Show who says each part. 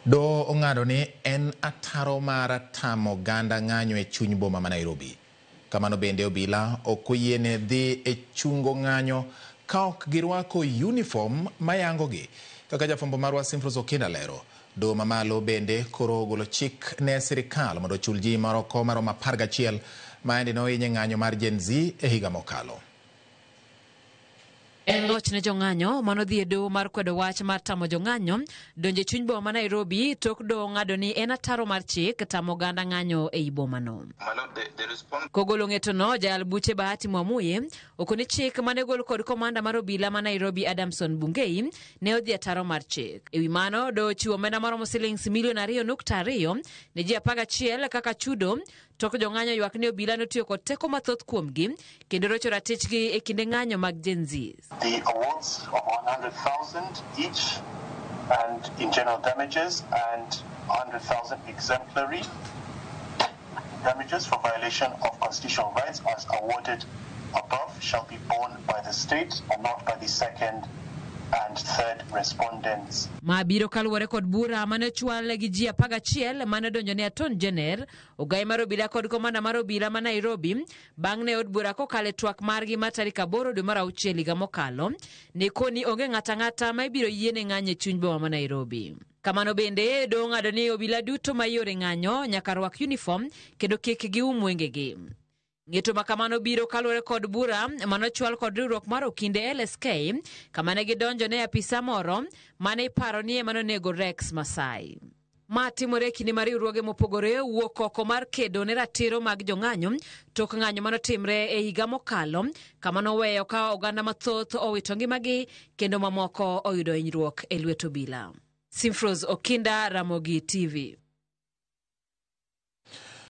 Speaker 1: Doho ong'ado ni en ataro mar tamo oganda ng'anyo e chuny boma ma Nairobi. Kamano bende obila ok oyiene dhi e chungo ng'anyo ka ok girwako uniform mayangogi. Kaka jafwambo marwa Simfros Okinda lero, doho mamalo bende koro ogolo chik ne sirikal mondo ochul ji maroko maromo 11 ma nohiny e ng'anyo mar Gen Z e higa mokalo.
Speaker 2: En loch ne jong'anyo manodhi e doho mar kwedo wach mar tamo jong'anyo donjo e chuny boma ma Nairobi tok doho ng'ado ni en ataro mar chik tamo oganda ng'anyo ei bomano. Kogolo ng'etono, jayal buche Bahati Mwamuye okoni chik mane ogol kod komanda mar obila ma Nairobi Adamson Bungei ne odhi ataro mar chik. Ewi mano, doho ochiwo omenda maromo silings milion 2.2 ne ji 11 kaka chudo tok jong'anyo ywak ni obila notiyo kod teko mathoth kuomgi kendo rocho ratichgi e kinde ng'anyo mag Gen Z.
Speaker 3: The awards of 100,000 each and in general damages and 100,000 exemplary damages for violation of constitutional rights as awarded above shall be borne by the state and not by the second and third respondents.
Speaker 2: Ma biro kaluwore kod bura mane ochwal gi ji 11 mane odonjo ne Attorney General, ogai mar obila kod komanda mar obila ma Nairobi bang' ne od bura kokalo e twak margi mar tarik 8 dwe mar auchiel higa mokalo ne koni onge ng'ato ang'ata ma ibiro yiene ng'anyo e chuny boma ma Nairobi. Kamano bende doho ong'ado ni obila duto ma yore ng'anyo nyaka rwak uniform kendo kik gium wengegi. Ng'eto ma kamano biro kaluwore kod bura manochwal kod riwruok mar okinde LSK kama ne gidonjo ne apisa moro mane iparo ni ema nonego Rex Masai. Ma timore e kinde ma riwruoge mopogore wuok oko mar kedo ne ratiro mag jong'anyo tok ng'anyo manotimre e higa mokalo kama noweyo ka oganda mathoth owito ngimagi kendo mamoko oyudo hinyruok e lwet obila. Simfros Okinda, Ramogi TV.